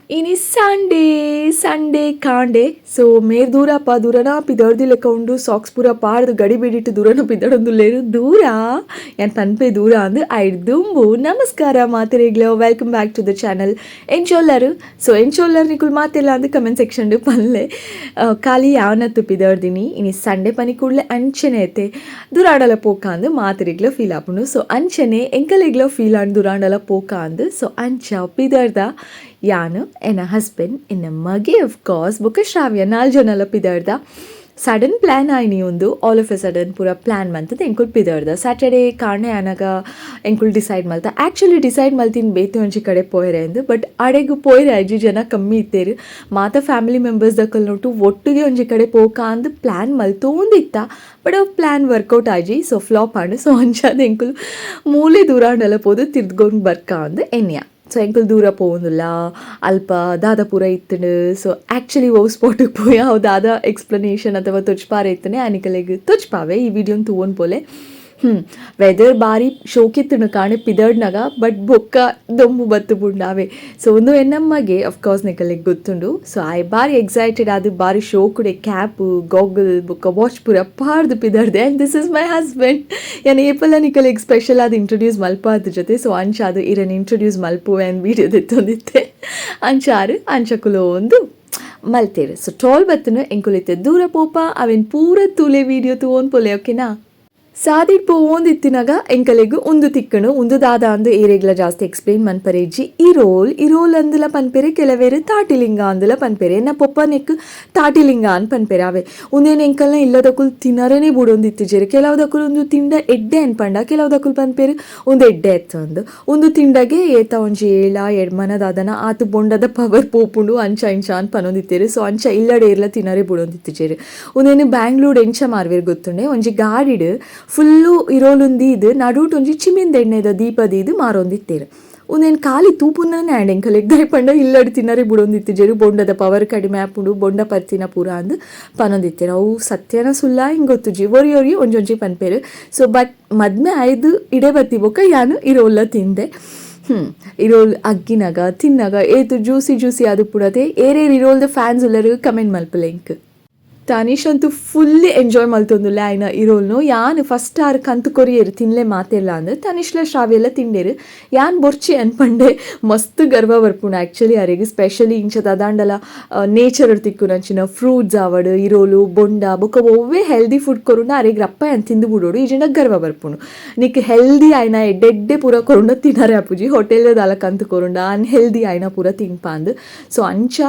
ಇನಿ Sunday Sunday ಕಾಂಡೆ. ಸೊ ಮೇರ್ ದೂರಪ್ಪ ದೂರನ ಪಿದರ್ದಿ ಲೆಕ್ಕ ಉಂಡು. ಸಾಕ್ಸ್ ಪೂರ ಪಾಡ್ದು ಗಡಿ ಬಿಡಿಟ್ಟು ದೂರನ ಪಿದಡೊಂದುಲ್ಲೇರು. ದೂರ ಯಾನ್ ಪನ್ಪೆ ದೂರ ಅಂದ್ ಐಡ್ ದುಂಬು ನಮಸ್ಕಾರ ಮಾತೆರೆಗ್ಲ. Welcome back to the channel. ಎಂಚೊಲ್ಲರು? So ಎಂಚೊಲ್ಲರ್ ನಿಕುಲು ಮಾತೆಲ್ಲ ಅಂದ್ ಕಮೆಂಟ್ ಸೆಕ್ಷನ್ ಪನ್ಲೆ. ಖಾಲಿ ಯಾವನತ್ತು ಪಿದರ್ದಿನಿ. ಇನಿ ಸಂಡೇ ಪನಿ ಕೂಡಲೇ ಅಂಚೆನೆ ಐತೆ ದುರಾಡಲ ಪೋಕ ಅಂದ್ ಮಾತೆರೆಗ್ಲ ಫೀಲ್ ಆಪುಂಡು. ಸೊ ಅಂಚನೆ ಎಂಕಲೆಗ್ಲ ಫೀಲ್ ಆಂಡ್ ದುರಾಂಡಲ ಪೋಕ ಅಂದ್. ಸೊ ಅಂಚ ಪಿದರ್ದ. ಯಾನು, ಎನ್ನ ಹಸ್ಬೆಂಡ್, ಎನ್ನ ಮಗೆ ಆಫ್ ಕೋರ್ಸ್, ಬೊಕ್ಕ ಶ್ರಾವ್ಯ, ನಾಲ್ ಜನಲ ಪಿದರ್ದ. ಸಡನ್ ಪ್ಲ್ಯಾನ್ ಆಯ್ನಿ ಒಂದು. All of A sudden ಪೂರ ಪ್ಲ್ಯಾನ್ ಮಂತದ ಎಂಕುಲು ಪಿದರ್ದ. ಸ್ಯಾಟರ್ಡೇ ಕಾಂಡೆ ಆನಗ ಎಂಕುಲು ಡಿಸೈಡ್ ಮಲ್ತ. ಆ್ಯಕ್ಚುಲಿ ಡಿಸೈಡ್ ಮಲ್ತಿನ ಬೇತೆ ಒಂಜಿ ಕಡೆ ಪೋಯರೆ ಅಂದ್. ಬಟ್ ಅಡೆಗ್ ಪೋಯರೆ ಆಯ್ಜಿ, ಜನ ಕಮ್ಮಿ ಇತ್ತೇರು. ಮಾತ ಫ್ಯಾಮಿಲಿ ಮೆಂಬರ್ಸ್ ದಕಲ್ ನೋಟು ಒಟ್ಟಿಗೆ ಒಂಜಿ ಕಡೆ ಪೋಕ ಅಂದ್ ಪ್ಲ್ಯಾನ್ ಮಲ್ತೋಂದಿತ್ತ. ಬಟ್ ಅವು ಪ್ಲ್ಯಾನ್ ವರ್ಕೌಟ್ ಆಜಿ, ಸೊ ಫ್ಲಾಪ್ ಆಂಡ್. ಸೊ ಅಂಚಾದ್ ಎಂಕುಲು ಮೂಲೆ ದೂರಾಂಡಲ ಪೋದು ತಿರ್ದ್ಗೊಂಡು ಬರ್ಕ ಅಂದ್ ಎನ್ಯ. ಸೊ ಎಂಕುಲು ದೂರ ಪೋವೊಂದುಲ್ಲ. ಅಲ್ಪ ದಾದ ಪೂರ ಇತ್ತುಂಡು, ಸೊ ಆ್ಯಕ್ಚುಲಿ ಓ ಸ್ಪಾಟಿಗೆ ಪೋಯಿ ಅವು ದಾದ ಎಕ್ಸ್ಪ್ಲನೇಷನ್ ಅಥವಾ ತೊಚ್ಪಾರೆ ಇತ್ತನೆ ಅನಿಕಲೆಗ್ ತೊಚ್ಪಾವೆ. ಈ ವಿಡಿಯೋನ್ ತೂವೊಂದು ಪೋಲೆ. ವೆದರ್ ಬಾರಿ ಶೋಕಿತ್ತುಂಡು ಕಾಣೆ ಪಿದರ್ಡ್ನಾಗ. ಬಟ್ ಬೊಕ್ಕ ದೊಂಬು ಬತ್ತು ಬುಂಡಾವೆ. ಸೊ ಒಂದು ಎನ್ನಮ್ಮಗೆ ಅಫ್ಕೋರ್ಸ್ ನಿಕಲೆಗ್ ಗೊತ್ತುಂಡು. ಸೊ ಆಯ್ ಬಾರಿ ಎಕ್ಸೈಟೆಡ್ ಆದ್ ಬಾರಿ ಶೋಕುಡೆ ಕ್ಯಾಪ್, ಗಾಗಲ್ ಬೊಕ್ಕ ವಾಚ್ ಪೂರ ಪಾಡ್ದು ಪಿದರ್ದೆ. And this is my husband. ಯಾನ್ ಏಪಲ ನಿಕಲೆಗ್ ಸ್ಪೆಷಲ್ ಆದ್ ಇಂಟ್ರೊಡ್ಯೂಸ್ ಮಲ್ಪಾದ ಜೊತೆ. ಸೊ ಅಂಚಾದ್ ಇರನ್ ಇಂಟ್ರೊಡ್ಯೂಸ್ ಮಲ್ಪುವೆ ಅಂದ್ ವೀಡಿಯೋ ದೆತ್ತೊಂದಿತ್ತೆ. ಅಂಚಾರು ಅಂಚಕುಲು ಒಂದು ಮಲ್ತೇರು. ಸೊ ಟೋಲ್ ಬತ್ತನು. ಎಂಕುಲಿತ್ತೆ ದೂರ ಪೋಪ. ಅವೆನ್ ಪೂರ ತೂಲೆ, ವೀಡಿಯೋ ತೂವೊಂದು ಪೋಲೆ, ಓಕೆನಾ? ಸಾದಿಡ್ ಪೋವೊಂದಿತ್ತಿನಾಗ ಎಂಕಲೆಗ್ ಉಂದು ತಿಕ್ಕಣು. ಉಂದು ದಾದ ಅಂದ್ ಏರೆಗ್ಲ ಜಾಸ್ತಿ ಎಕ್ಸ್ಪ್ಲೇನ್ ಮನ್ಪರೇಜಿ. ಇರೋಲ್, ಇರೋಲ್ ಅಂದಲ ಪನ್ಪೆರೆ, ಕೆಲವೇರು ತಾಟಿಲಿಂಗ ಅಂದಲ ಪನ್ಪೆರೆ. ಎನ್ನ ಪೊಪ್ಪನೆಕ್ ತಾಟಿಲಿಂಗ ಅಂದ್ ಪನ್ಪೆರೆ ಅವೆ. ಉಂದೇನ್ ಎಂಕಲ್ನ ಇಲ್ಲದಕುಲು ತಿನರನೇ ಬುಡೊಂದಿತ್ತಿಜೆರ್. ಕೆಲವುದಕುಲು ಉಂದು ತಿಂಡ ಎಡ್ಡೆ ಅನ್ಪಂಡ, ಕೆಲವುದಕುಲು ಪನ್ಪೆರ್ ಉಂದು ಎಡ್ಡೆ ಅತ್ತಂದು, ಉಂದು ತಿಂಡಗೆ ಏತ ಒಂಜಿ ಏಳ ಎಡ್ಮನ ದಾದನ ಆತು ಬೊಂಡದ ಪವರ್ ಪೋಪುಂಡು, ಅಂಚ ಇಂಚ ಅಂದ್ ಪನೊಂದಿತ್ತೆರ್. ಸೊ ಅಂಚ ಇಲ್ಲಡೆ ಏರ್ಲ ತಿನರೆ ಬುಡೊಂದಿತ್ತಿಜೆರ್. ಉಂದೇನು ಬ್ಯಾಂಗ್ಳೂರ್ ಎಂಚ ಮಾರ್ವೆರ್ ಗೊತ್ತುಂಡೆ? ಒಂಜಿ ಗಾಡಿಡ್ ಫುಲ್ಲು ಇರೋಲುಂದಿ ಇದು ನಡುಟ್ ಒಂಜಿ ಚಿಮಿಂದ ಎಣ್ಣೆದ ದೀಪ ದೀದ್ ಮಾರೊಂದಿತ್ತೇರು. ಉಂದೇನ್ ಖಾಲಿ ತೂಪುನನೆ ಆಂಡ್ ಎಂಕಲೆಗ್. ದಾಯೆ ಪಂಡ ಇಲ್ಲಡ್ ತಿನರೆ ಬುಡೊಂದಿತ್ತಿಜೆರ್. ಬೊಂಡದ ಪವರ್ ಕಡಿಮೆ ಆಪುಂಡು, ಬೊಂಡ ಪರ್ತಿನ ಪೂರ ಅಂದ್ ಪನೊಂದಿತ್ತೆರ್. ಅವು ಸತ್ಯನ ಸುಲ್ಲ ಹಿಂಗ್ ಗೊತ್ತುಜಿ. ಒರಿ ಒರಿ ಒಂಜೊಂಜಿ ಪನ್ಪೆರ್. ಸೊ ಬಟ್ ಮದ್ಮೆ ಆಯ್ದು ಇಡೆ ಬತ್ತಿ ಬೊಕ್ಕ ಯಾನು ಇರೋಲ್ಲ ತಿಂದೆ. ಇರೋಲ್ ಅಗ್ಗಿನಾಗ ತಿನ್ನಾಗ ಏತು ಜ್ಯೂಸಿ ಜ್ಯೂಸಿ ಅದು ಪುಡತೆ. ಏರೇರ್ ಇರೋಲ್ದ ಫ್ಯಾನ್ಸ್ ಉಲ್ಲರು, ಕಮೆಂಟ್ ಮಲ್ಪುಲೆ ಎಂಕ್. ತನಿಷ್ ಅಂತೂ ಫುಲ್ ಎಂಜಾಯ್ ಮಲ್ತೊಂದುಲ್ಲೆ ಆಯ್ನ ಇರೋಲ್ನು. ಯಾನ್ ಫಸ್ಟ್ ಆರ್ ಕಂತು ಕೊರಿಯೆರ್ ತಿನ್ಲೆ ಮಾತೆಲ್ಲ ಅಂದ್. ತನಿಷ್ಲ ಶ್ರಾವ್ಯ ಎಲ್ಲ ತಿಂಡೇರು. ಯಾನ್ ಬೊರ್ಚಿ ಅನ್ಪಂಡೆ. ಮಸ್ತ್ ಗರ್ವ ಬರ್ಪುಂಡು ಆ್ಯಕ್ಚುಲಿ ಅರೆಗ್. ಸ್ಪೆಷಲಿ ಇಂಚ ದಾದಾಂಡಲ ನೇಚರ್ ತಿಕ್ಕುನಂಚಿನ ಫ್ರೂಟ್ಸ್ ಆವಡ್, ಇರೋಲು, ಬೊಂಡ ಬೊಕ್ಕ ಒವ್ವೆ ಹೆಲ್ದಿ ಫುಡ್ ಕೊರುಂಡ ಅರೆಗ್ ರಪ್ಪ ಯಾನ್ ತಿಂದು ಬಿಡೋಡು. ಈಜಿಂಡ ಗರ್ವ ಬರ್ಪುಂಡು. ನಿಕ್ ಹೆಲ್ದಿ ಆಯ್ನ ಎಡ್ಡೆ ಎಡ್ಡೆ ಪೂರ ಕೊರುಂಡ ತಿನರೆ ಆಪುಜಿ. ಹೋಟೆಲ್ ದಾಲ ಕಂತು ಕೊರುಂಡ ಅನ್ಹೆಲ್ದಿ ಆಯ್ನ ಪೂರ ತಿನ್ಪಾಂದ್. ಸೊ ಅಂಚ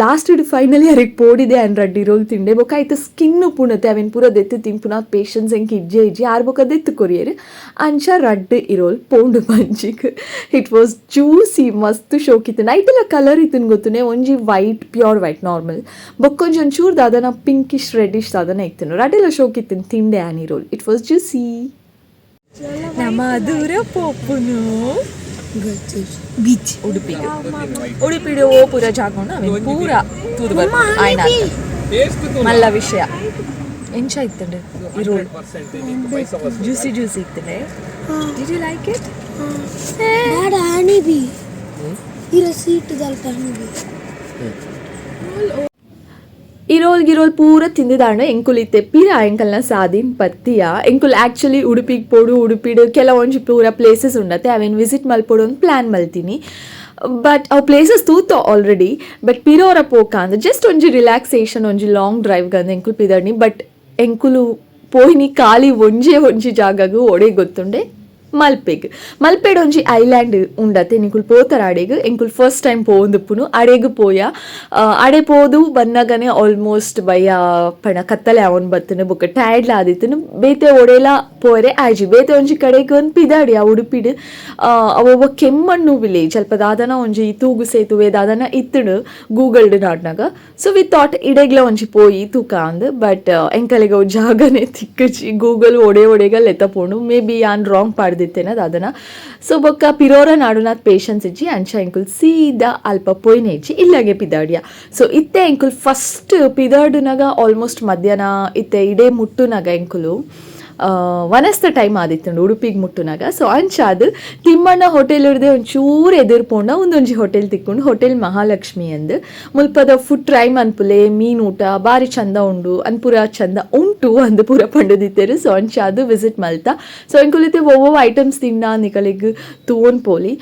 ಲಾಸ್ಟ್ ಫೈನಲಿ ಅರೆಗ್ ಪೋಡಿದೆ ಆನ್ ರಡ್ಡ್ ಇರೋಲ್ ತಿಂಡೆ. ಬೊಕ್ಕ ಐತ ಸ್ಕಿನ್ ಉಪ್ಪುಂಡತೆ, ಅವೆನ್ ಪೂರ ದೆತ್ತು ತಿನ್ಪುನ ಪೇಷನ್ಸ್ ಎಂಕ್ ಇಜ್ಜೆ ಇಜ್ಜಿ. ಆರ್ ಬೊಕ್ಕ ದೆತ್ತು ಕೊರಿಯೆರ್. ಅಂಚ ರಡ್ಡ್ ಇರೋಲ್ ಪೋಂಡು ಬಂಜಿಗ್. It was juicy. ಮಸ್ತ್ ಶೋಕಿತ್ತು. ನೈಟೆಲ್ಲ ಕಲರ್ ಇತ್ತನ್ ಗೊತ್ತುನೆ. ಒಂಜಿ white, pure white normal, ಬೊಕ್ಕೊಂಜಿ ಒಂಚೂರು ದಾದನ ಪಿಂಕಿಶ್ ರೆಡ್ಡಿಶ್ ದಾದನ ಇತ್ತನು. ರಡ್ಡೆಲ್ಲ ಶೋಕಿತ್ತು. ತಿಂಡೆ ಆನ್ ಇರೋಲ್. It was juicy. ನಮ್ಮ ದೂರ ಪೋಪುನು ಬೀಚ್. ಉಡುಪಿಗೆ. ಉಡುಪಿಡು ಓ ಪೂರ ಜಾಗ ಅವೆನ್ ಪೂರ ತೂದು ಬರ್ಪುಂಡು ಆಯ್ನ ಮಲ್ಲ ವಿಷಯ. ಎಂಚ ಇತ್ತಂಡು ಇರೋಲ್? ಜ್ಯೂಸಿ ಜ್ಯೂಸಿ ಇತ್ತಂಡೆ? Did you like it? ಬೇಡ, ಹನಿ ಬಿ ಇರೋ ಸೀಟ್ ದಲ್ಪ ಹನಿ ಬಿ. ಇರೋಲ್ ಗಿರೋಲ್ ಪೂರ ತಿಂದಿದಾಂಡ ಎಂಕುಲು ಇತ್ತೆ ಪಿರ ಎಂಕಲ್ನ ಸಾದಿನ್ ಪತ್ತಿಯ. ಎಂಕುಲು ಆ್ಯಕ್ಚುಲಿ ಉಡುಪಿಗೆ ಪೋಡು, ಉಡುಪಿಡ್ ಕೆಲವೊಂಜಿ ಪೂರ ಪ್ಲೇಸಸ್ ಉಂಡತೆ, ಅವೆನ್ ವಿಸಿಟ್ ಮಲ್ಪೊಡು ಅಂತ ಪ್ಲ್ಯಾನ್ ಮಲ್ತೀನಿ. ಬಟ್ ಅವು ಪ್ಲೇಸಸ್ ತೂತ ಆಲ್ರೆಡಿ. ಬಟ್ ಪಿರೋರ ಪೋಕ ಅಂದ್ ಜಸ್ಟ್ ಒಂಜಿ ರಿಲ್ಯಾಕ್ಸೇಷನ್, ಒಂಜಿ ಲಾಂಗ್ ಡ್ರೈವ್ ಗಂದ್ ಎಂಕುಲು ಪಿದರ್ನಿ. ಬಟ್ ಎಂಕುಲು ಪೋಯಿನಿ ಖಾಲಿ ಒಂಜೇ ಒಂಜಿ ಜಾಗಗ್. ಒಡೆ ಗೊತ್ತುಂಡೆ? ಮಲ್ಪೆಗ್. ಮಲ್ಪೆಡ್ ಒಂಜಿ ಐಲ್ಯಾಂಡ್ ಉಂಡತೆ. ನಿಕುಲು ಪೋತರ ಅಡೆಗ್? ಎಂಕುಲು ಫಸ್ಟ್ ಟೈಮ್ ಪೋವೊಂದುಪ್ಪುನು. ಅಡೆಗ್ ಪೋಯ. ಅಡೆ ಪೋದು ಬನ್ನಗನೆ ಆಲ್ಮೋಸ್ಟ್ ಬಯ್ಯ ಪಣ ಕತ್ತಲೆ ಅವನ್ ಬತ್ತನು. ಬೊಕ್ಕ ಟಯರ್ಡ್ಲ ಆದಿತ್ತನು. ಬೇತೆ ಒಡೆಲ ಪೋರೆ ಆಯ್ಜಿ. ಬೇತೆ ಒಂಜಿ ಕಡೆಗ್ ಒಂದ್ ಪಿದಾಡಿ. ಆ ಉಡುಪಿಡ್ ಅವು ಕೆಮ್ಮಣ್ಣು ವಿಲೇಜ್, ಅಲ್ಪ ದಾದನ ಒಂಜಿ ತೂಗು ಸೇತುವೆ ದಾದನ ಇತ್ತುಡು ಗೂಗಲ್ಡ್ ನಾಡ್ನಾಗ. So we thought ಇಡೆಗ್ಲ ಒಂಜಿ ಪೋಯಿ ತೂಕ ಅಂದ್. ಬಟ್ ಎಂಕಲೆಗ್ ಅವು ಜಾಗನೆ ತಿಕ್ಕುಜಿ. ಗೂಗಲ್ ಒಡೆ ಒಡೆಗ ಲೆತ್ತ ಪೋಂಡು. ಮೇ ಬಿ ಯಾನ್ ರಾಂಗ್ ಪಾಡ್ದಿತ್ತೇನ ದಾದನ. ಸೊ ಬೊಕ್ಕ ಪಿರೋರ ನಾಡುನಾಥ್ ಪೇಷನ್ಸ್ ಇಜ್ಜಿ. ಅಂಚ ಎಂಕುಲ್ ಸೀದಾ ಅಲ್ಪ ಪೋಯಿನ ಇಜ್ಜಿ, ಇಲ್ಲಗೆ ಪಿದಾಡಿಯ. ಸೊ ಇತ್ತೆ ಎಂಕುಲ್ ಫಸ್ಟ್ ಪಿದಾಡುನಾಗ ಆಲ್ಮೋಸ್ಟ್ ಮಧ್ಯಾಹ್ನ. ಇತ್ತೆ ಇಡೇ ಮುಟ್ಟುನಾಗ ಎಂಕುಲು ವನಸ್ತ ಟೈಮ್ ಆದಿತ್ತುಂಡು ಉಡುಪಿಗೆ ಮುಟ್ಟುನಾಗ. ಸೊ ಅಂಚಾದ್ ತಿಮ್ಮಣ್ಣ ಹೋಟೆಲ್ ಇರ್ದೆ ಒಂಚೂರು ಎದುರು ಪೋಂಡ ಒಂದೊಂಜಿ ಹೋಟೆಲ್ ತಿಕ್ಕೊಂಡು, ಹೋಟೆಲ್ ಮಹಾಲಕ್ಷ್ಮಿ ಅಂದ್. ಮುಲ್ಪದ ಫುಡ್ ಟ್ರೈ ಮನ್ಪುಲೆ, ಮೀನ್ ಊಟ ಬಾರಿ ಚಂದ ಉಂಡು ಅನ್ಪುರ ಚಂದ ಉಂಟು ಅಂದ್ ಪೂರ ಪಂಡದಿತ್ತೇರು. ಸೊ ಅಂಚಾದ್ ವಿಸಿಟ್ ಮಲ್ತ. ಸೊ ಎಂಕುಲಿತೆ ಒವ್ವೊವ್ ಐಟಮ್ಸ್ ತಿನ್ನ ನಿಕಲೆಗ್ ತೂವೊನ್ ಪೋಲಿ.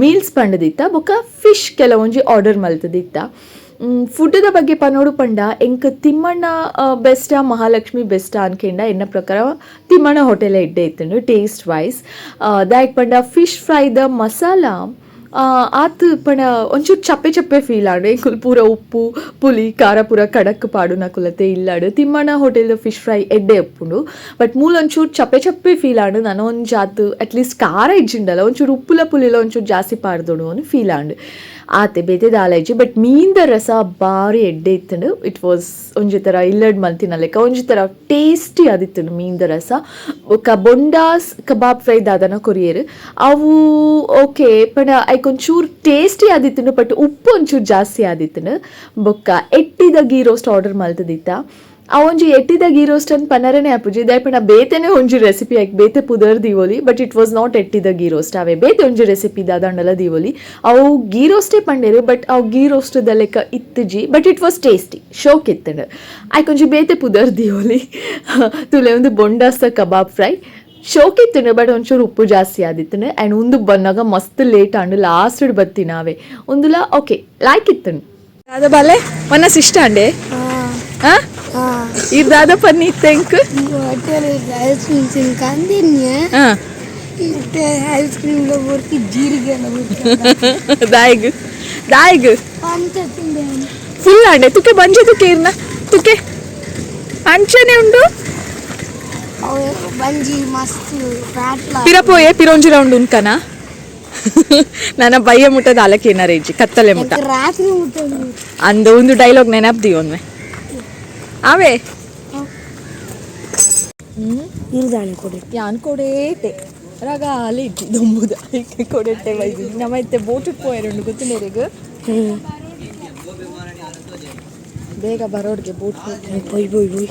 ಮೀಲ್ಸ್ ಪಂಡದಿತ್ತ, ಬೊಕ್ಕ ಫಿಶ್ ಕೆಲವೊಂಜಿ ಆರ್ಡರ್ ಮಲ್ತದಿತ್ತ. ಫುಡ್ದ ಬಗ್ಗೆ ಪನೋಡು ಪಂಡ ಎಂಕ್ ತಿಮ್ಮಣ್ಣ ಬೆಸ್ಟಾ ಮಹಾಲಕ್ಷ್ಮಿ ಬೆಸ್ಟಾ ಅನ್ಕೆಂಡ, ಎನ್ನ ಪ್ರಕಾರ ತಿಮ್ಮಣ್ಣ ಹೋಟೆಲ್ ಎಡ್ಡೆ ಇತ್ತುಂಡು ಟೇಸ್ಟ್ ವೈಸ್. ದಾಯೆಗ್ ಪಂಡ ಫಿಶ್ ಫ್ರೈದ ಮಸಾಲ ಆತ್ ಪಂಡ ಒಂಚೂರು ಚಪ್ಪೆ ಚಪ್ಪೆ ಫೀಲ್ ಆಂಡ್. ಎಂಕುಲು ಪೂರ ಉಪ್ಪು ಪುಲಿ ಖಾರ ಪೂರ ಕಡಕ್ ಪಾಡುನಕುಲತೆ ಇಲ್ಲಡ್. ತಿಮ್ಮಣ್ಣ ಹೋಟೆಲ್ ಫಿಶ್ ಫ್ರೈ ಎಡ್ಡೆ ಉಪ್ಪುಂಡು, ಬಟ್ ಮೂಲ ಒಂಚೂರು ಚಪ್ಪೆ ಚಪ್ಪೆ ಫೀಲ್ ಆಂಡ್. ನನ ಒಂಜಾತ್ ಅಟ್ಲೀಸ್ಟ್ ಖಾರ ಇಜ್ಜಿಂಡಲ ಒಂಚೂರು ಉಪ್ಪುಲ ಪುಲಿಲ ಒಂಚೂರು ಜಾಸ್ತಿ ಪಾಡ್ದೊಡು ಅಂದ್ ಫೀಲ್ ಆಂಡ್. ಆತೆ, ಬೇತೆ ದಾಲ ಇಜ್ಜಿ. ಬಟ್ ಮೀನ್ದ ರಸ ಬಾರಿ ಎಡ್ಡೆ ಇತ್ತುಂಡು. It was ಒಂಜಿ ಥರ ಇಲ್ಲಡ್ ಮಲ್ತಿನ ಲೆಕ್ಕ, ಒಂಜಿ ಥರ ಟೇಸ್ಟಿ ಆದಿತ್ತುಂಡು ಮೀನ್ದ ರಸ. ಬೊಕ್ಕ ಬೊಂಡಾಸ್ ಕಬಾಬ್ ಫ್ರೈ ದಾದನ ಕೊರಿಯೆರ್. ಅವು ಓಕೆ, ಪಂಡ ಐಕ್ ಒಂಚೂರು ಟೇಸ್ಟಿ ಆದಿತ್ತುಂಡು, ಬಟ್ ಉಪ್ಪು ಒಂಚೂರು ಜಾಸ್ತಿ ಆದಿತ್ತುಂಡು. ಬೊಕ್ಕ ಎಟ್ಟಿದ ಗೀ ರೋಸ್ಟ್ ಆರ್ಡರ್ ಮಲ್ತದಿತ್ತ. ಆ ಒಂಜಿ ಎಟ್ಟಿದ ಗೀ ರೋಸ್ಟ್ ಅನ್ ಪನರನೆ ಆಪುಜಿ, ದಾಯೆ ಪಂಡ ಬೇತೆನೆ ಒಂಜಿ ರೆಸಿಪಿ, ಐಕ್ ಬೇತೆ ಪುದರ್ ದೀವೊಲಿ. ಬಟ್ it was not ಎಟ್ಟಿದ ಗೀ ರೋಸ್ಟ್. ಅವೇ ಬೇತೆ ಒಂಜಿ ರೆಸಿಪಿ ದಾದಂಡಲ ದೀವೊಲಿ. ಅವು ಗೀ ರೋಸ್ಟೇ ಪಂಡೇರು, ಬಟ್ ಅವು ಗೀ ರೋಸ್ಟ್ ದ ಲೆಕ್ಕ ಇತ್ತುಜಿ. ಬಟ್ it was tasty, ಶೋಕ್ ಇತ್ತುಂಡು. ಐಕ್ ಒಂಜಿ ಬೇತೆ ಪುದರ್ ದೀವೊಲಿ. ತುಲೆ ಒಂದು ಬೊಂಡಾಸ್ದ ಕಬಾಬ್ ಫ್ರೈ ಶೋಕ್ ಇತ್ತುಂಡು, ಬಟ್ ಒಂಚೂರು ಉಪ್ಪು ಜಾಸ್ತಿ ಆದಿತ್ತುಂಡು. ಆ್ಯಂಡ್ ಉಂದು ಬನ್ನಾಗ ಮಸ್ತ್ ಲೇಟ್ ಆಂಡು, ಲಾಸ್ಟ್ ಬತ್ತಿನಾವೆ. ಉಂದುಲ ಓಕೆ ಲೈಕ್ ಇತ್ತುಂಡು. ದಾದ ಬಾಲೆ, ಮನಸ್ ಇಷ್ಟ ಅಂಡೆ? ಆ ಈ ದಾದ ಪನ್ನಿ ಇತ್ತೆಂಕ್? ಹೋಟೆಲ್ ಐಸ್ ಕ್ರೀಮ್ ತಿನ್ಕಂದಿನ್ಯ. ಐಸ್ ಕ್ರೀಮ್ ಬರ್ತಿ, ಜೀರಿಗೆ ಎಲ್ಲ. ದಾಯಿಗ್ ದಾಯಿಗ್? ಅಂತ ತಿಂದೆ. ಫುಲ್ ಅಂಡೆ ತುಕೆ ಬಂಜೆ ತುಕೆ ಇರ್ನ ತುಕೆ ಅಂಚನೆ ಉಂಡು. ಅವು ಬಂಜಿ ಮಸ್ತ್ ಫ್ಯಾಟ್ಲ. ಪಿರಪೋಯೆ, ಪಿರೋಂಜಿ ರೌಂಡ್ ಉನ್ಕನ. ನನ್ನ ಬಯ್ಯ ಮುಟ್ಟದ ಅಲಕ್ಕೆ ಏನಾರ ಇಜ್ಜಿ, ಕತ್ತಲೆ ಮುಟ್ಟ. ರಾತ್ರಿ ಊಟ. ಅಂದ ಒಂದು ಡೈಲಾಗ್ ನೆನಪ್ದಿ ಒಮ್ಮೆ ಅವೇ. ಇಲ್ದಾಣೆ ಕೊಡಿ. ಯಾನ್ ಕೊಡೇಟೆ ರಗಾಲೆ ಇಜ್ಜಿ ದೊಂಬುದ ಐಕೆ ಕೊಡೆಟ್ಟೆ ಬೈದು. ನಮ್ಮ ಇತ್ತೆ ಬೋಟ್ ಪೋಯರುಂಡು ಗೊತ್ತಿಲ್ಲರಿಗೆ. ಬೇಗ ಬರೋಡ್ಗೆ ಬೋಟ್. ಬೊಯ್ ಬೊಯ್ ಬೊಯ್.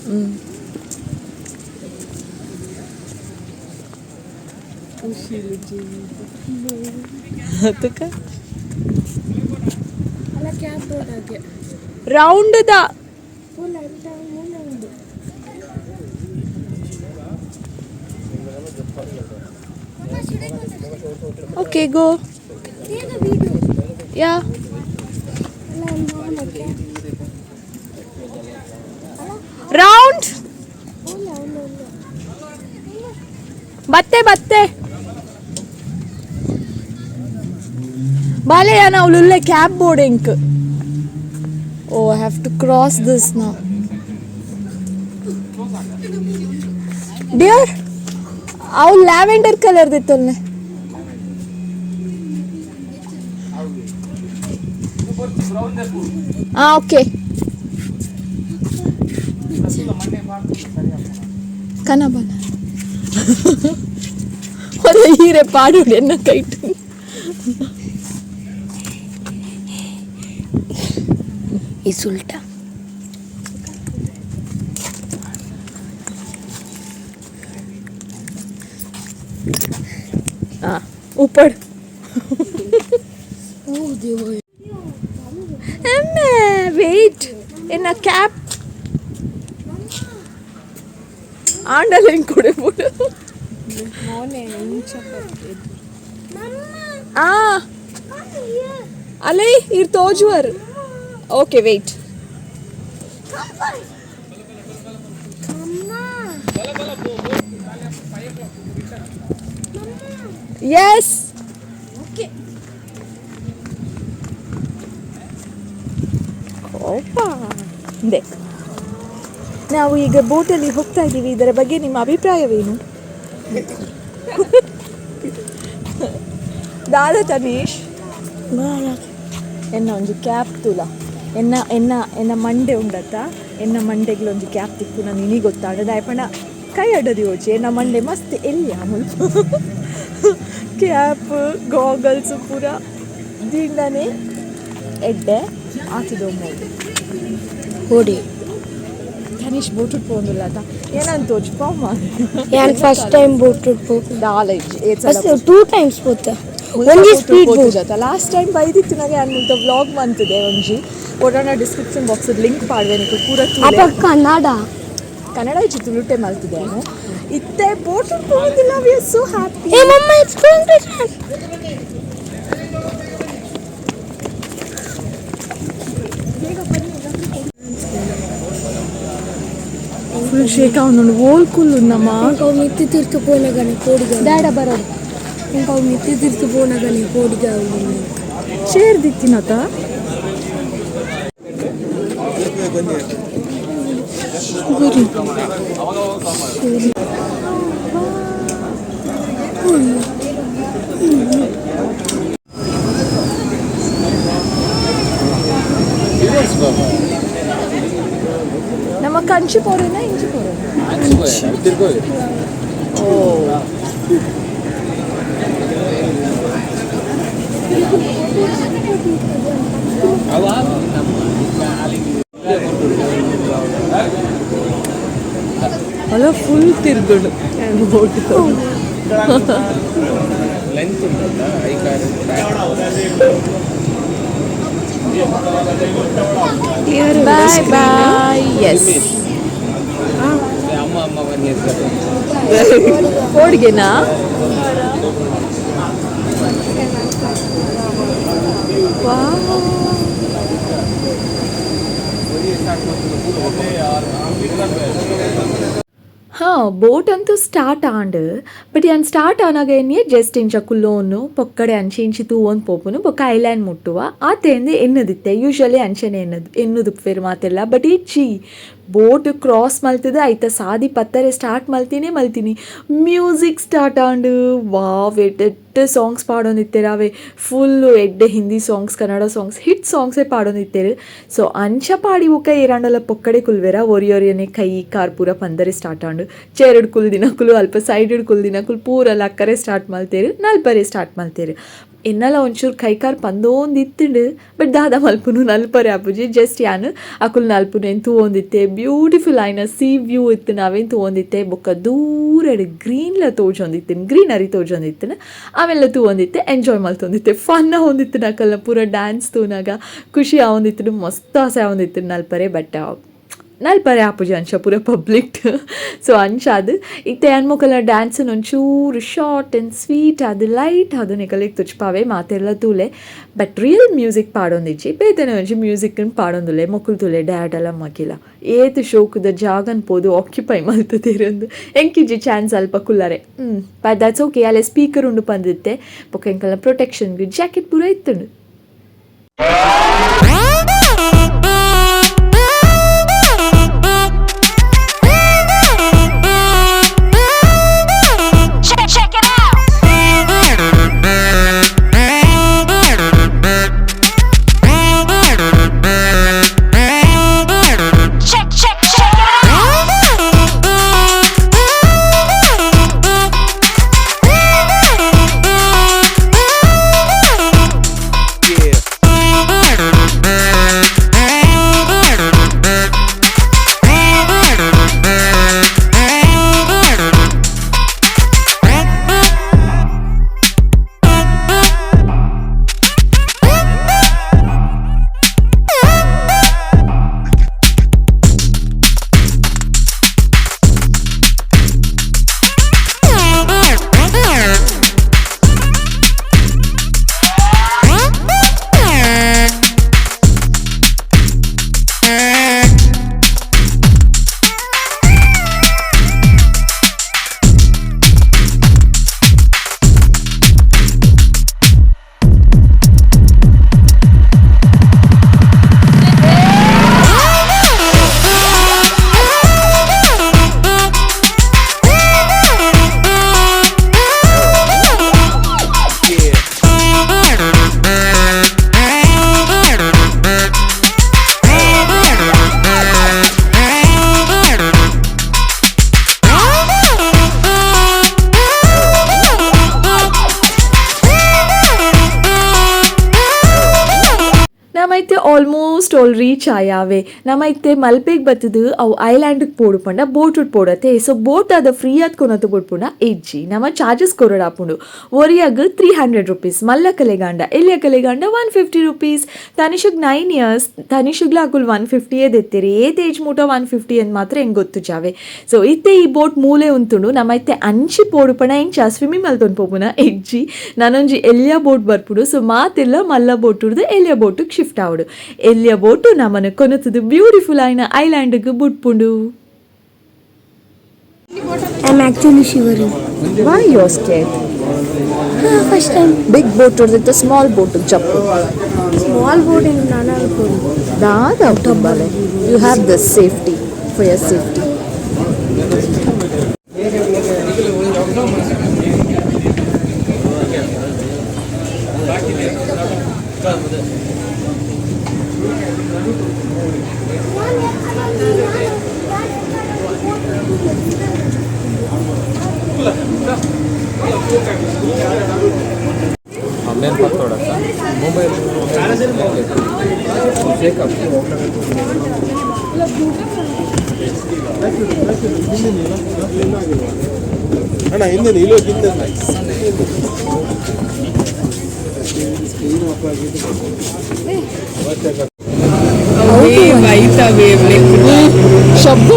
ಹ್ಞೂ. ತುಕ round the. Okay, go. Yeah, round. ಬತ್ತೆ ಬತ್ತೆ ಬಾಲೆಯ ನಾವು ಲುಲ್ಲೆ ಕ್ಯಾಬ್ ಬೋರ್ಡ್ ಎಂಕ್. Oh, I have to cross this now. Dear, ಅವು ಲ್ಯಾವೆಂಡರ್ ಕಲರ್ ದಿತ್ತೊಲ್ನೆ. ಹಾಂ, ಓಕೆ. ಕನಬನ ಹೊರ ಹೀರೆ ಪಾಡು ಎನ್ನ ಕೈಟು. ಈ ಸುಲ್ಟ. ಹಾಂ, ಉಪ್ಪಡ್. ಅಮ್ಮ, ವೆಯ್ಟ್, ಎನ್ನ ಕ್ಯಾಪ್ ಆಂಡಲ್ ಹೆಂಗ್ ಕೊಡೆ ಬಿಡು. ಆ ಅಲೇ ಇರ್ ತೋಜುವರ್. Okay, wait. S. ಕೋಪ. ಇದೆ. ನಾವು ಈಗ ಬೋಟಲ್ಲಿ ಹೋಗ್ತಾ ಇದ್ದೀವಿ. ಇದರ ಬಗ್ಗೆ ನಿಮ್ಮ ಅಭಿಪ್ರಾಯವೇನು ದಾದ ತನೀಶ್? ಎನ್ನ ಒಂಜಿ ಕ್ಯಾಪ್ ತೂಲ. ಎನ್ನ ಎನ್ನ ಎನ್ನ ಮಂಡೆ ಉಂಡತ್ತ, ಎನ್ನ ಮಂಡೆಗ್ಲ ಒಂಜಿ ಕ್ಯಾಪ್ ತಿಕ್ಕು. ನಾನು ಇನಿ ಗೊತ್ತಾಂಡ. ದಾಯೆ ಪಂಡ ಕೈ ಅಡ್ಡದಿ ಹೋಚಿ. ಎನ್ನ ಮಂಡೆ ಮಸ್ತ್ ಎಲ್ಲಿ ಮುಲ್ಪ ಕ್ಯಾಪ್ ಗಾಗಲ್ಸ್ ಪೂರ ದಿಂಡನೆ ಎಡ್ಡೆ ಆತದ. ಓಡಿ. Anish boat ಪೋಂದುಲ್ಲತ ಏನಂತ ತೋಜ್ಪಮ್ಮ. ಯಾನ್ first time boat ಪೋಪು. ದಾಲ ಇಜ್ಜಿ. First two times ಪೋತ, ಒಂಜಿ speed boat. Last time ಬೈದಿತ್ತು ನಾಗೆ ಅನ್ಮುಲ್ತ ವ್ಲಾಗ್ ಮಂತಿದೆ ಒಂಜಿ. ಓಡಾಣ description box link ಪಾಡ್ವೆ, ನಿಕು ಪೂರ ತೂಲೆ. ಅಪ್ಪ ಕನ್ನಡ. ಕನ್ನಡ ಇಜ್ಜಿ, ತುಳುಟೆ ಮಲ್ತಿದೆ ನಾನು. ಇತ್ತೆ boat ಪೋಂದಿಲ್ಲ, we are so happy. ಏ ಮಮ್ಮ, it's going to full shake ಅವನು ಓಲ್ ಕುಲ್ಲುನ್ನಮ್ಮ. ಇಂಕವು ಮಿತ್ತಿ ತಿರ್ತು ಪೋನಗನೆ ಕೋಡಿಗ. ದಾಡ ಬರೋದು. ಇಂಕವು ಮಿತ್ತಿ ತಿರ್ತು ಪೋನಗನೆ ಕೋಡಿಗ. ಚೇರ್ ದಿತ್ತಿನತ. ಗುರಿ. ನಮ್ಮ ಕಂಚಿ ಪೋರೇನ ಇಂಚಿ ಪೋರೇನ? ಓ, ಅಲ್ಲ, ಫುಲ್ ತಿರ್ಗುಡು boat. Bye bye. S, ಹೋಡ್ಗೆನಾ? ಹಾಂ, ಬೋಟ್ ಅಂತೂ start and, but ಯಾನ್ ಸ್ಟಾರ್ಟ್ ಆನಾಗ ಎನ್ನಿಯೆ ಜಸ್ಟ್ ಇಂಚ ಕುಲ್ಲೋನು ಪೊಕ್ಕಡೆ ಅಂಚೆ ಇಂಚಿ ತೂವೊಂದು ಪೋಪುನು, ಬೊಕ್ಕ ಐಲ್ಯಾಂಡ್ ಮುಟ್ಟುವ ಆತೆಂದು ಎನ್ನದಿತ್ತೆ. ಯೂಶ್ವಲಿ ಅಂಚೆನೆ ಎನ್ನದು ಎನ್ನುದು ಫೇರ್ ಮಾತೆಲ್ಲ. ಬಟ್ ಇಚ್ಚಿ, ಬೋಟ್ ಕ್ರಾಸ್ ಮಲ್ತದ ಐತ ಸಾದಿ ಪತ್ತರೆ ಸ್ಟಾರ್ಟ್ ಮಲ್ತಿನೇ ಮಲ್ತೀನಿ, music start and. Wow, ಎಡ್ಡೆ ಸಾಂಗ್ಸ್ ಪಾಡೊಂದಿತ್ತೆರ್. ಅವೆ ಫುಲ್ಲು ಎಡ್ಡೆ Hindi songs, Kannada songs, hit ಸಾಂಗ್ಸೇ ಪಾಡೊಂದಿತ್ತೆರ್. ಸೊ ಅಂಚ ಪಾಡಿ ಬೊಕ್ಕ ಏರಾಂಡಲ ಪೊಕ್ಕಡೆ ಕುಲ್ವೆರ? ಒರಿ ಒರಿಯನೆ ಕೈ ಕಾರ್ ಪೂರ ಪಂದರೆ ಸ್ಟಾರ್ಟ್ ಆಂಡ್. ಚೇರಡ್ ಕುಲ್ದಿನಕುಲು, ಅಲ್ಪ ಸೈಡ್ ಕುಲ್ದಿನಕುಲು ಪೂರ ಲಕ್ಕರೆ ಸ್ಟಾರ್ಟ್ ಮಲ್ತೇರು, ನಲ್ಪರೆ ಸ್ಟಾರ್ಟ್ ಮಲ್ತೇರು. ಎನ್ನಲ ಒಂಚೂರು ಕೈಕಾರ್ ಪಂದೊಂದಿತ್ತುಂಡು, ಬಟ್ ದಾದ ಮಲ್ಪುನು, ನಲ್ಪರೆ ಆಪುಜಿ. ಜಸ್ಟ್ ಯಾನ್ ಅಕುಲು ನಲ್ಪುನೇನ್ ತೂವೊಂದಿತ್ತೆ. ಬ್ಯೂಟಿಫುಲ್ ಆಯ್ನ ಸಿ ವ್ಯೂ ಇತ್ತು, ಅವೇನ್ ತೂವೊಂದಿತ್ತೆ. ಬೊಕ್ಕ ದೂರಡ್ ಗ್ರೀನ್ಲ ತೋಜೊಂದಿತ್ತಿನ, ಗ್ರೀನರಿ ತೋಜೊಂದಿತ್ತಿನ, ಅವೆಲ್ಲ ತೂವೊಂದಿತ್ತೆ, ಎಂಜಾಯ್ ಮಲ್ತೊಂದಿತ್ತೆ. ಫನ್ ಆವೊಂದಿತ್ತು. ಅಕಲ್ನ ಪೂರ ಡ್ಯಾನ್ಸ್ ತೂನಾಗ ಖುಷಿ ಆವೊಂದಿತ್ತು, ಮಸ್ತ್ ಆಸೆ ಆವೊಂದಿತ್ತು ನಲ್ಪರೆ. ಬಟ್ ನಲ್ಪರೆ ಆಪುಜಿ ಅಂಚ ಪೂರ ಪಬ್ಲಿಕ್. ಸೊ ಅಂಚಾದ್ ಇತ್ತೆ ಯಾನ್ ಮೊಕಲ್ನ ಡ್ಯಾನ್ಸ್ ಒಂಚೂರು short and sweet ಅದು, ಲೈಟ್ ಅದು ನಿಕಲೆಗ್ ತುಚ್ಪಾವೆ. ಮಾತೆರ್ಲ ತೂಲೆ. But real music ಪಾಡೊಂದಿಜ್ಜಿ, ಬೇತೆನೆ ಒಂಜಿ ಮ್ಯೂಸಿಕ್ ಪಾಡೊಂದುಲ್ಲೆ. ಮೊಕುಲು ತೂಲೆ, ಡ್ಯಾಡಲ ಮಗಿಲ ಏತ್ ಶೋಕುದ ಜಾಗನ್ ಪೋದು ಆಕ್ಯುಪೈ ಮಲ್ತುದೆರ್. ಎಂಕಿಜ್ಜಿ ಚಾನ್ಸ್ ಅಲ್ಪ ಕುಲ್ಲರೆ. But that's okay. ಅಲ್ಲೇ ಸ್ಪೀಕರ್ ಉಂಡು ಪಂದಿತ್ತೆ. ಬೊಕ ಎಂಕಲ್ನ ಪ್ರೊಟೆಕ್ಷನ್ಗೆ ಜಾಕೆಟ್ ಪೂರ ಇತ್ತುಂಡು. Check, check it out. Check, check, check it out. Yeah. ನಮೈತೆ almost all reach ಆಯಾವೆ. ನಮೈತೆ ಮಲ್ಪೆಗ್ ಬತ್ತದು ಅವು ಐಲ್ಯಾಂಡ್ಗೆ ಪೋಡು ಪಂಡ ಬೋಟ್ ಪೋಡತೆ. ಸೊ ಬೋಟ್ ಅದ ಫ್ರೀ ಆದ್ ಕೊನತು ಬುಡ್ಪುಂಡ ಇಜ್ಜಿ, ನಮ್ಮ ಚಾರ್ಜಸ್ ಕೊರಡಾಪುಂಡು. ಒರಿಯಾಗ್ 300 ರುಪೀಸ್, ಮಲ್ಲ ಕಲೆಗಾಂಡ, ಎಲ್ಯ ಕಲೆಗಾಂಡ 150 ರುಪೀಸ್. ತನಿಷಗ್ 9 ಇಯರ್ಸ್, ತನಿಷಗ್ಲ ಅಕುಲ್ 150 ದೆತ್ತೀರಿ. ಏತ್ ಏಜ್ ಮುಟ 150 ಅಂದ್ ಮಾತ್ರ ಹೆಂಗ್ ಗೊತ್ತು ಜಾವೆ. ಸೊ ಇತ್ತೆ ಈ ಬೋಟ್ ಮೂಲೆ ಉಂತುಂಡು. ನಮೈತೆ ಅಂಚಿ ಪೋಡು ಪಂಡ ಎಂಚ ಸ್ವಿಮ್ಮಿಂಗ್ ಮಲ್ತೊಂದು ಪೋಪುನ ಇಜ್ಜಿ, ನಾನೊಂಜಿ ಎಲ್ಯ ಬೋಟ್ ಬರ್ಪುಡು. ಸೊ ಮಾತೆಲ್ಲ ಮಲ್ಲ ಬೋಟ್ ಉಡ್ದು ಎಲ್ಯ ಬೋಟುಗೆ ಶಿಫ್ಟ್ ಆವಡು. ಎಲ್ಯ ಬೋಟು ನಮನ ಕೊನತದು beautiful ಆಯ್ನ ಐಲ್ಯಾಂಡ್ಗೆ ಬುಟ್ಪುಂಡು. I am actually shivering. Why you are scared? First time. Big boat ಹೊಡೆದಿತ್ತು, small boat ಜಪ್ಪು. Small boat ಏನು ನಾನು ಅನ್ಕೊಂಡು. ದಾದ ತುಂಬಾಲೆ, you have the safety for your safety. ಆಮೇಲೆ ಪತ್ತೋಡತ್ತ ಮೊಬೈಲ್. ಅಣ್ಣ, ಹಿಂದೆ ಇಲ್ಲಿ ಹಿಂದೆ. ಶಬ್ದ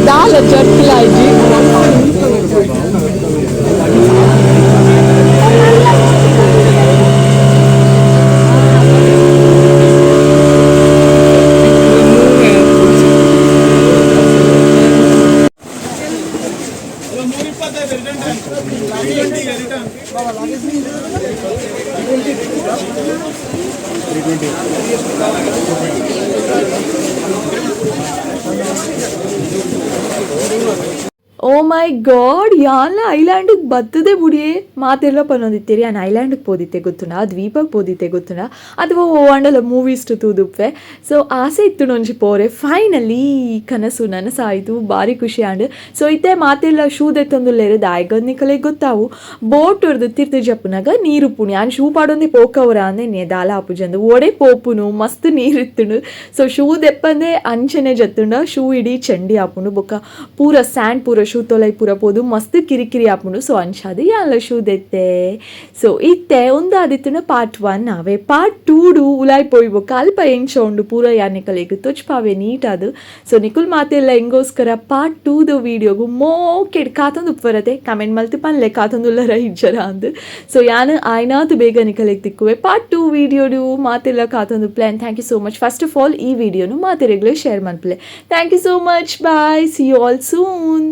ದಾಲ ಚರ್ಪಿಲಾಯ್ಜಿ. ಓ ಮೈ ಗಾಡ್, ಯಾನ್ಲ ಐಲ್ಯಾಂಡಿಗೆ ಬತ್ತದೆ ಬುಡಿಯೇ ಮಾತೆಲ್ಲ ಪನ್ನೊಂದಿತ್ತೀರಿ. ಯಾನ್ ಐಲ್ಯಾಂಡಿಗೆ ಪೋದಿತ್ತೆ ಗೊತ್ತುಂಡ, ಆ ದ್ವೀಪಕ್ಕೆ ಪೋದಿತ್ತೆ ಗೊತ್ತುಂಡ, ಅಥವಾ ಓ ಅಂಡಲ ಮೂವೀಸ್ ತೂದುಪ್ಪೆ. ಸೊ ಆಸೆ ಇತ್ತು ಒಂಜಿ ಪೋರೆ. ಫೈನಲಿ ಕನಸು ನನಸಾಯಿತು, ಭಾರಿ ಖುಷಿ ಆಂಡ್. ಸೊ ಇತ್ತೆ ಮಾತೆಲ್ಲ ಶೂ ದೆತ್ತೊಂದುಲ್ಲೆರ್ ದಾಯಗದ್ ನಿಕಲೆಗ್ ಗೊತ್ತಾವು, ಬೋಟ್ ಉರ್ದು ತಿರ್ತು ಜಪ್ಪುನಗ ನೀರು ಪುಣಿ. ಯಾನ್ ಶೂ ಪಾಡೊಂದೆ ಪೋಕವರ ಅಂದೆ ನೇ ದಾಲ ಆಪುಜಂದು ಓಡೆ ಪೋಪುನು, ಮಸ್ತ್ ನೀರು ಇತ್ತುಂಡು. ಸೊ ಶೂ ದೆಪ್ಪಂದೆ ಅಂಚನೆ ಜತ್ತುಂಡ ಶೂ ಇಡೀ ಚಂಡಿ ಆಪುಂಡು. ಬೊಕ್ಕ ಪೂರ ಸ್ಯಾಂಡ್ ಪೂರ ಶೂ ತೊಲೈ ಪೂರ ಪೋದು ಮಸ್ತ್ ಕಿರಿಕಿರಿ ಆಪುಂಡು. ಸೊ ಅಂಚಾದ್ ಯಾನ್ಲ ಶೂ ದೆತ್ತೆ. ಸೊ ಇತ್ತೆ ಉಂದಾದಿತ್ತುಂಡ ಪಾರ್ಟ್ 1 ಆವೆ. ಪಾರ್ಟ್ 2 ಉಲಾಯ್ ಪೋಯಿ ಬೊಕ್ಕ ಅಲ್ಪ ಎಂಚ ಉಂಡು ಪೂರ ಯಾನ್ ನಿಕಲೆಗ್ ತೊಚ್ಪಾವೆ ನೀಟ್ ಅದು. ಸೊ ನಿಕುಲ್ ಮಾತೆಲ್ಲ ಎಂಗೋಸ್ಕರ ಪಾರ್ಟ್ 2ದ ವೀಡಿಯೋಗು ಮೋಕೆಡ್ ಕಾತೊಂದು ಉಪ್ಪರತೆ. ಕಮೆಂಟ್ ಮಲ್ತ್ ಪನ್ಲೆ ಕಾತೊಂದುಲ್ಲರ ಇಜ್ಜರ ಅಂದ್. ಸೊ ಯಾನ್ ಆಯ್ನಾತ್ ಬೇಗ ನಿಕಲೆಗ್ ತಿಕ್ಕುವೆ ಪಾರ್ಟ್ 2 ವೀಡಿಯೋಡು. ಮಾತೆಲ್ಲ ಕಾತೊಂದು plan. Thank you so much. First of all ಈ ವಿಡಿಯೋನು ಮಾತೆರೆಗ್ಲು share ಮನ್ಪುಲೆ. Thank you so much, bye, see you all soon.